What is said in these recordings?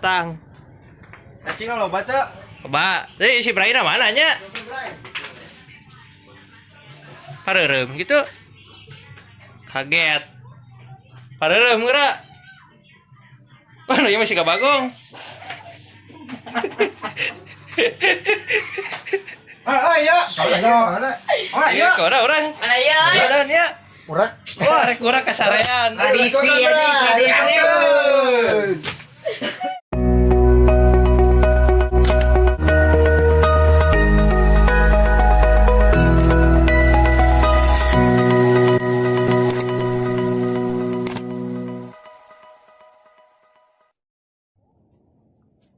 datang. Cacing loba teu? Loba. Deui si Bray mana nya? Pareureum gitu. Kaget. Pareureum geura. Wah, ieu masih kabagong. Ah, iya. Ah, iya. Urang urang. Ayo. Urang ya. Urang. Wah, rek urang kasarean. Tradisi ya, tradisi.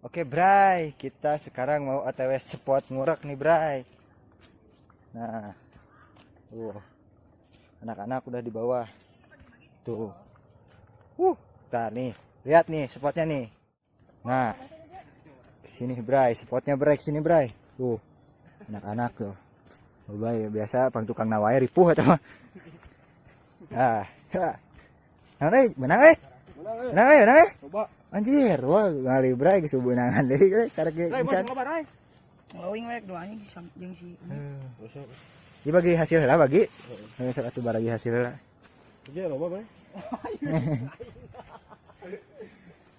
Oke Bray, kita sekarang mau OTW spot ngurek nih Bray. Nah, tuh anak-anak udah di bawah. Tuh, tar nih, lihat nih spotnya nih. Nah, sini Bray, spotnya Bray, sini Bray. Tuh, anak-anak tuh. Bray, biasa pang tukang nawai ripuh atau mah. Nah, nah, menang menang menang. Coba. Anjir, wah ngali Bray geus beunangan deui euy karek ge encan. Leuwing we doanya jeung si. Ieu bagi hasil heula bagi. Heeh, sok atuh bagi hasil heula. Iya, loba, Bray.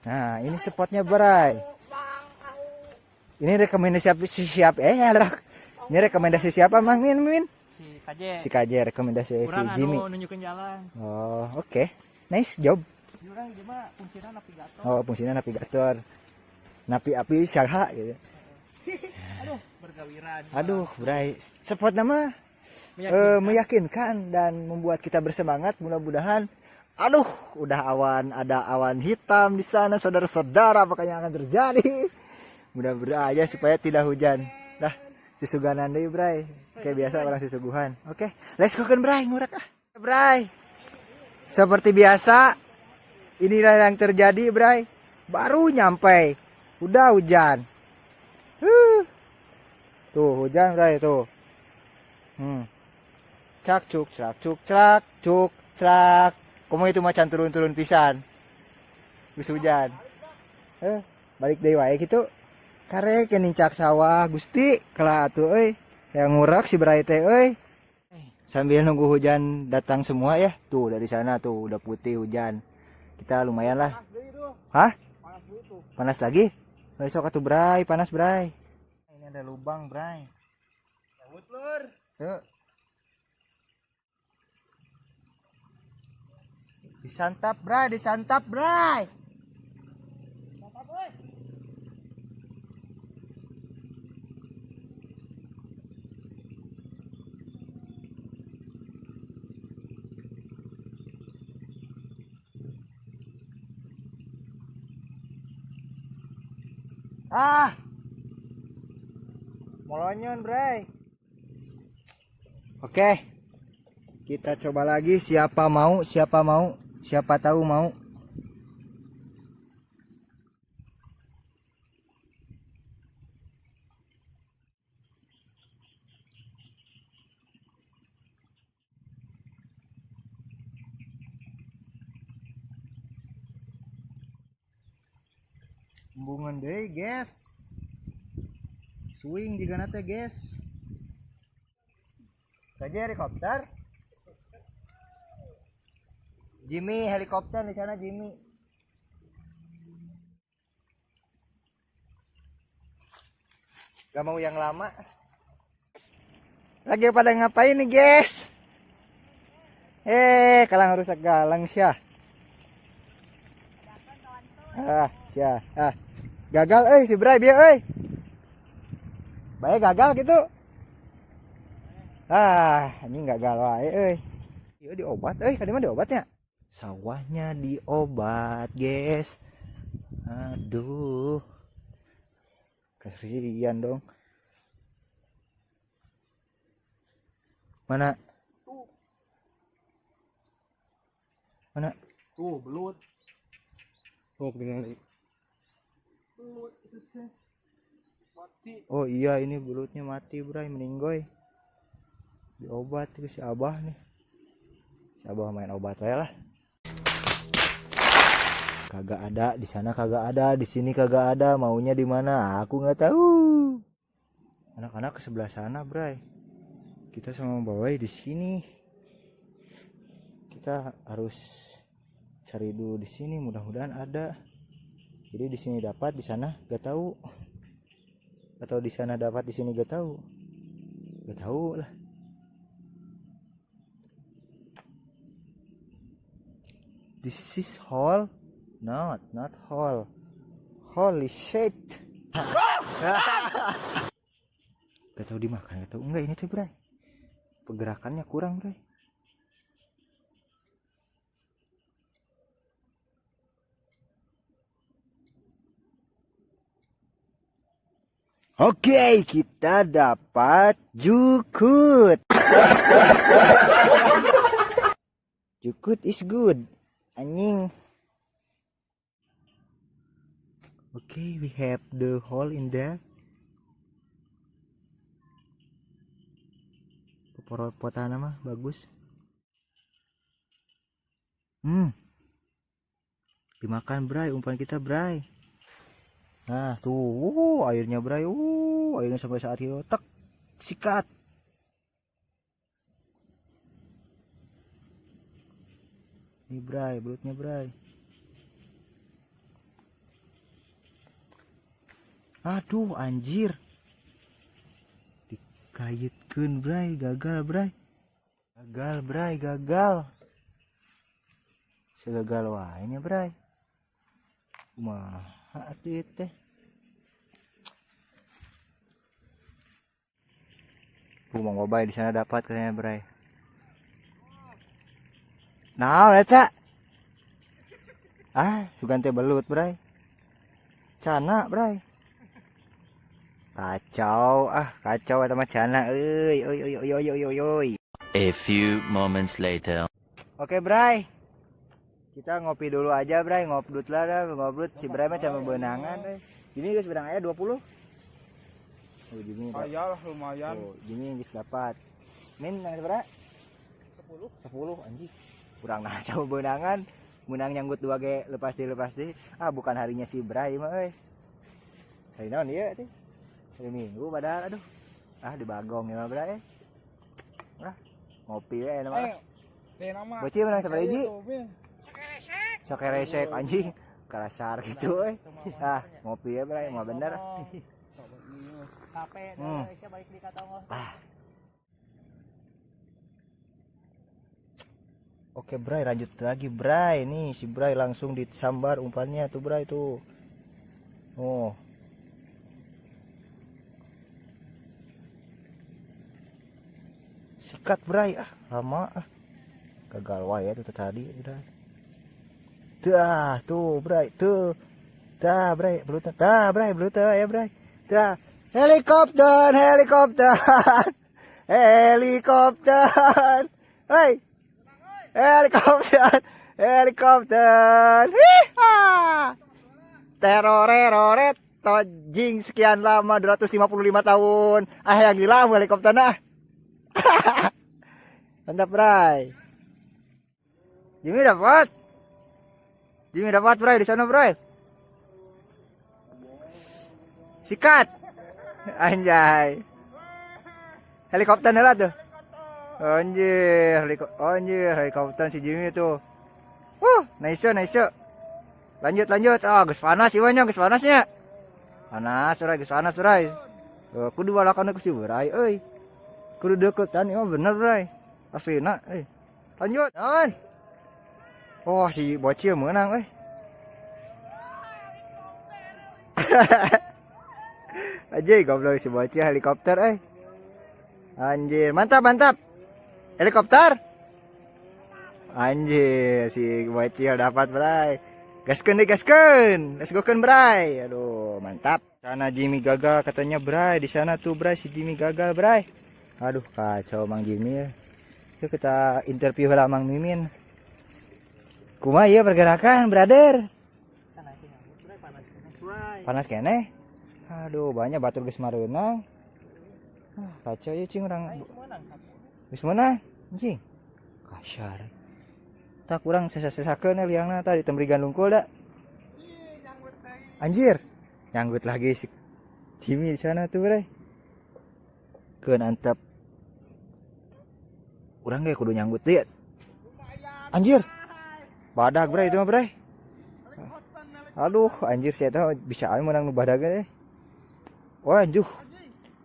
Nah, ini spotnya Bray. Ini rekomendasi siapa? Ini rekomendasi siapa Mang Min Min? Si KJ. Si KJ rekomendasi si Jimmy. Anu nunjukin jalan. Oh, oke. Okay. Nice job. Urang ieu mah fungsina navigator. Oh, fungsina navigator. Napi api syarha gitu. Aduh, bergawiran. Aduh, Bray, spot nama meyakinkan dan membuat kita bersemangat mudah-mudahan. Aduh, udah awan, ada awan hitam di sana saudara-saudara, apa yang akan terjadi? Mudah-mudahan aja supaya tidak hujan. Dah, susuganan deui, Bray. Kayak biasa orang susuguhan. Oke, let's go kan Bray, ngurek ah. Bray. Seperti biasa, inilah yang terjadi, Bray. Baru nyampe, udah hujan. Tuh hujan, Bray, tuh. Cak cuk cak cuk cak cuk cak. Komo itu macan turun-turun pisan. Geus hujan. Balik deui wae kitu. Karek nincak sawah Gusti kelah atuh euy. Yang ngurak si Bray teh euy. Sambil nunggu hujan datang semua ya. Tuh dari sana tuh udah putih hujan. Kita lumayan lah. Hah? Panas lagi? Besok atuh Bray, panas Bray. Ini ada lubang Bray. Tuh. Disantap Bray, disantap Bray. Ah, molonyon Bray. Oke, kita coba lagi. Siapa mau, siapa mau, siapa tahu mau. Embungan deui, guys. Swing juga nate, guys. Kaji helikopter. Jimmy helikopter di sana Jimmy. Gak mau yang lama. Lagi pada ngapain nih, guys? Kalang rusak galang syah. Ah, syah. Ah. Gagal si Bray bieu euy. Bae gagal gitu. Ah, ini gagal wae euy. Ieu diobat euy, kadi mah diobatnya. Sawahnya diobat, guys. Aduh. Kasihan dong. Mana? Mana? Tuh, belut. Tuh, tinggal. Mati. Oh iya, ini belutnya mati, Bray, meninggoy. Diobat itu si Abah nih. Si Abah main obat aja lah. Kagak ada di sana, kagak ada di sini, kagak ada. Maunya di mana? Aku nggak tahu. Anak-anak ke sebelah sana, Bray. Kita sama Bawai di sini. Kita harus cari dulu di sini, mudah-mudahan ada. Jadi di sini dapat, di sana gak tahu. Atau di sana dapat, di sini gak tahu. Gak tahu lah. This is hall. Not, not hall. Holy shit. Gak tahu dimakan, gak tahu enggak ini tuh, Bray. Pergerakannya kurang, Bray. Oke, kita dapat jukut. Jukut is good. Anjing. Oke, we have the hole in there. Potana mah bagus. Dimakan, Bray, umpan kita, Bray. Nah, tuh, airnya, Bray. Airnya sampai saat itu tek sikat. Ini, Bray, belutnya, Bray. Aduh, anjir. Dikaitkeun, Bray, gagal, Bray. Gagal, Bray, gagal. Segagal wae nya, Bray. Kumaha atuh ieu teh? Mang Obay di sana dapat katanya, Bray. Nah, eta. Ah, sugan teh belut, Bray. Cana, Bray. Kacau, ah, kacau eta mah cana euy, euy euy euy euy euy euy. A few moments later. Oke, Bray. Kita ngopi dulu aja, Bray. Ngopdut lah dah, ngopdut. Si Bray mah sama benangan euy. Jimmy geus benang aya 20. Oh, Jimmy dapat. Aya lah lumayan. Oh, Jimmy geus dapat. Min nang sabaraha? 10. 10 anjing. Kurang nah sama benangan. Menang nyanggut 2 ge lepas di lepas di. Ah, bukan harinya si Bray mah euy. Hari naon ieu teh? Hari Minggu padahal, aduh. Ah, di Bagong ya mah, Bray. Ah, ngopi we enak mah. Teh nama. Bocil menang sabaraha hiji? Tuh, Min. Sok resek anjing. Karasar gitu euy. Ah, ngopi ya, Bray, mah bener. Capek dah, Aisyah balik di katongol. Oke, Bray, lanjut lagi, Bray. Nih si Bray langsung disambar umpannya tuh, Bray tuh. Oh. Sikat, Bray. Ah, lama ah. Gagal wae tuh tadi, Bray. Dah, tuh, Bray, tuh. Dah, Bray, belutnya. Dah, Bray, belutnya ya, Bray. Dah. Helikopter, helikopter. Helikopter. Hei. Helikopter, helikopter. Hiha. Teroreroret tojing sekian lama 255 tahun. Ah, yang dilamu helikopter nah. Mantap, Bray. Jimmy dapat. Jimmy dapat, Bray, di sana, Bray. Sikat. Anjay. Helikopter lah tuh. Anjir, anjir, helikopter si Jimmy tuh. Nice, nice. Lanjut, lanjut. Ah, geus panas ieu nya, geus panasnya. Panas, Bray, geus panas, Bray. Kudu balakan ku si Bray euy. Kudu deketan ieu mah bener, Bray. Aslina euy. Lanjut. Naon? Oh, si bocil menang euy. Anjir, goblok si bocil helikopter euy. Anjir, mantap, mantap. Helikopter. Anjir, si bocil dapat, Bray. Gaskeun deh, gaskeun. Let's go keun, Bray. Aduh, mantap. Sana Jimmy gagal katanya, Bray. Di sana tuh, Bray, si Jimmy gagal, Bray. Aduh, kacau Mang Jimmy ya. Yuk kita interview lah Mang Mimin. Kumaha ieu pergerakan, brother? Panas keneh. Aduh, banyak batur geus mareunang. Ah, kacau ya cing urang. Geus meunang, anjing. Kasar. Tak kurang sesa-sesakeun liangna tadi tembri gandungkul da. Anjir. Nyanggut lagi si Jimmy di sana tuh, Bray. Keun antep. Urang ge kudu nyanggut deui. Anjir. Badag, Bray, itu mah, Bray. Aduh, anjir si eta bisa aja menang nu badag teh. Wah, anjuh.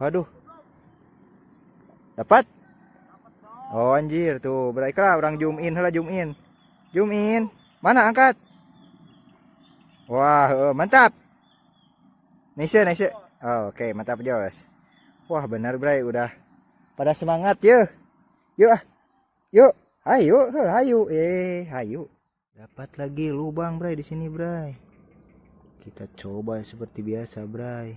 Aduh. Dapat? Oh, anjir tuh, Bray, kira orang zoom in heula, zoom in. Zoom in. Mana angkat? Wah, mantap. Nice, nice. Oh, oke, mantap Jos. Wah, benar Bray, udah pada semangat ya. Yuk ah. Yuk, ayo, heuh, ayo. Ayo. Dapat lagi lubang Bray di sini, Bray. Kita coba seperti biasa, Bray.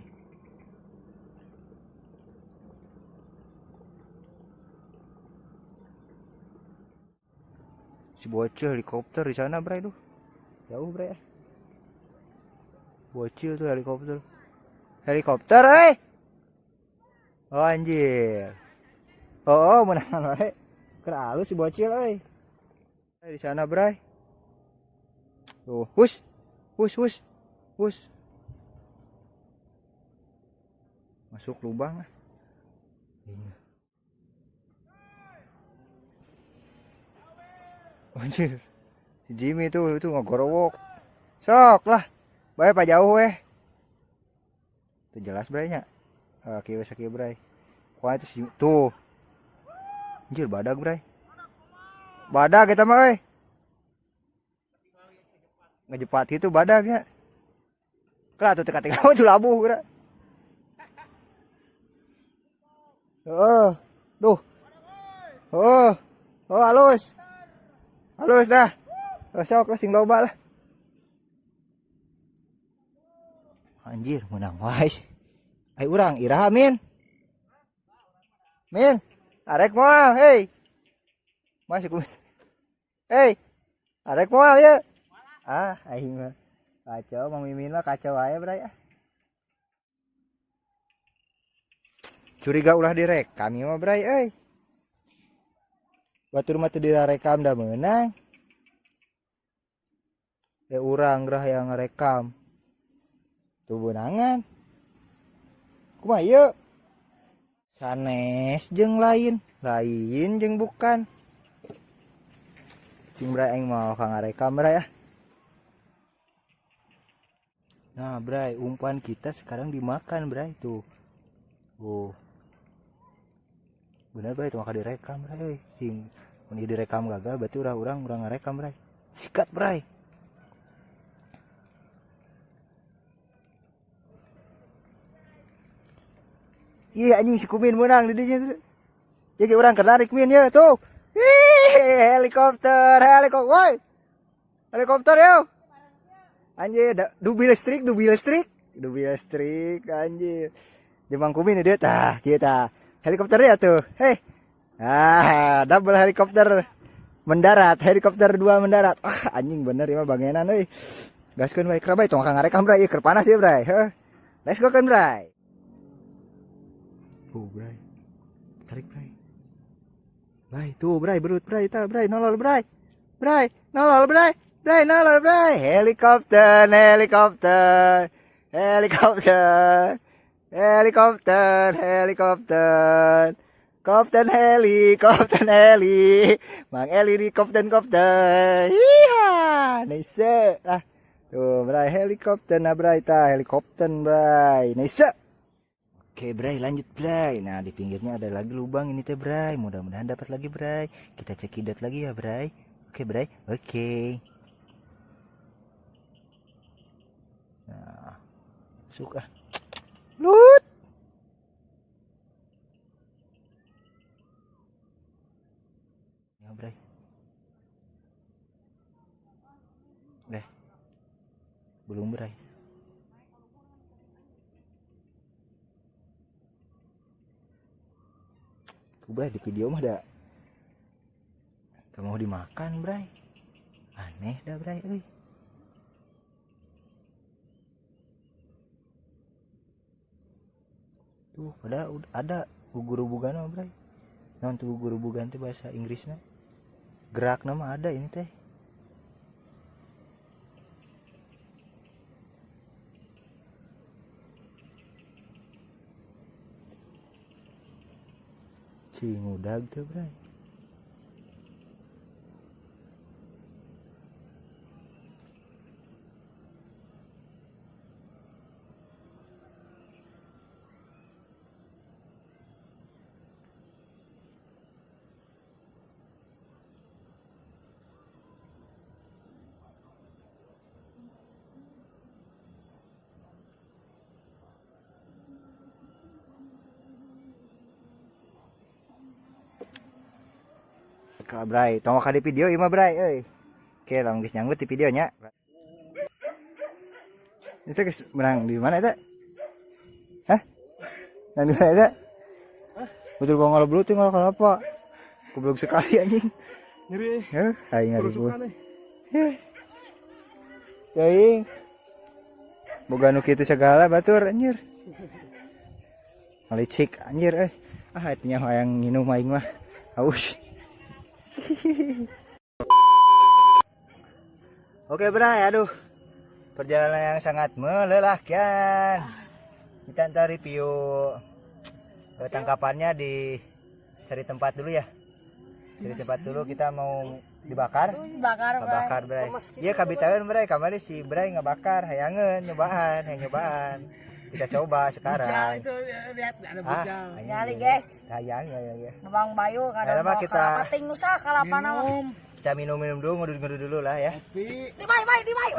Si bocil helikopter di sana, Bray, tuh. Jauh, Bray. Ah. Bocil tuh helikopter. Helikopter, eh. Oh, anjir. Oh, menang wae. Keur alus si bocil euy. Di sana, Bray. Tuh, hus. Hus, hus. Hus. Masuk lubang ah. Ini. Anjir. Si Jimmy tuh itu ngegorowok. Sok lah. Bae pak jauh weh. Itu jelas Bray nya. Ah, kieu sakieu Bray. Pokoknya itu si Jimmy. Tuh. Anjir badag Bray. Badag eta mah euy. Ngejepat gitu badagnya. Kira tuh teka-teka tuh labuh kira. Oh, duh. Oh, oh halus. Halus dah. Oh, sok lah sing loba lah. Anjir, menang wae. Ai urang iraha Min. Min, arek moal, hei. Masuk Min. Hei. Arek moal ya. Ah, aing mah. Kacau, Mang Mimin mah kacau wae, Bray ah. Curiga ulah direkam ieu mah, Bray euy. Batur mah teu direkam da meunang. Ya urang gerah yang ngerekam. Tuh beunangan. Kumaha ieu? Sanes jeung lain, lain jeung bukan. Cing Bray aing mau ka ngarekam, Bray ah. Nah, Bray, umpan kita sekarang dimakan, Bray, tuh. Oh. Bener, Bray, itu maka direkam, Bray. Sing, mun ieu direkam gagal berarti urang ngarekam, Bray. Sikat, Bray. Iya anjing si Kumin menang di dinya. Jadi urang kenarik Min ya tuh. Ih, helikopter, helikopter, woi. Helikopter yo. Anjir, dubi listrik, dubi listrik, dubi listrik, anjir. Jembang Kumin dia tah, kieu tah. Helikopter ya tuh. Hei. Ah, double helikopter mendarat, helikopter 2 mendarat. Ah, anjing bener ieu mah bangenan euy. Gaskeun bae keur bae tong ngarekam Bray, ieu keur panas ieu Bray. Heuh. Let's go kan Bray. Oh, Bray. Tarik Bray. Bray, tuh Bray, berut Bray, tah Bray, nolol Bray. Bray, nolol Bray. Bray, nolol Bray. Helikopter, helikopter. Helikopter. Helikopter, helikopter. Kopten heli, kopten heli. Mang Eli di kopten kopten. Iha, nice. Ah, tuh Bray, helikopter nah Bray tah, helikopter Bray. Nice. Oke Bray, lanjut Bray. Nah di pinggirnya ada lagi lubang ini teh Bray. Mudah-mudahan dapat lagi Bray. Kita cekidot lagi ya Bray. Oke Bray, oke. Nah, masuk ah. Lut. Ya Bray. Belum Bray. Tuh Bray, di video mah ada gak mau dimakan Bray. Aneh dah Bray euy. Tuh pada ada gugurubugan mah Bray. Naon tuh gugurubugan teh bahasa Inggrisna? Gerak nama ada ini teh. Cingudag tuh, Bray. Ka Bray, tong ka di video ieu mah Bray euy. Oke, lang geus nyanggut di videonya. Itu geus menang di mana eta? Hah? Menang di mana eta? Betul gua ngolah belut ngolah kelapa. Goblok sekali anjing. Nyeri. Heh, aing ngaribu. Kerusukan nih. Heh. Teuing. Boga nu kitu segala batur anjir. Ngalicik anjir euy. Ah, eta nya hayang nginum aing mah. Haus. Oke, Bray, aduh. Perjalanan yang sangat melelahkan. Kita ntar review tangkapannya di cari tempat dulu ya. Cari tempat dulu kita mau dibakar. Bakar, Bray. Ngebakar, Bray. Iya kabitaeun Bray, kamari si Bray ngebakar hayangeun nyobaan, hayang nyobaan. Kita coba sekarang. Itu lihat ada Ah, bujal. anjing, Nyali, iya. guys. Hayang ya ya. ya. Bang Bayu Nah, kadang mah bawa kita- kelapa ting nusa kalapana mah. Kita minum-minum dulu, ngudut-ngudut dulu lah ya. Kopi. Di bay bay di bay.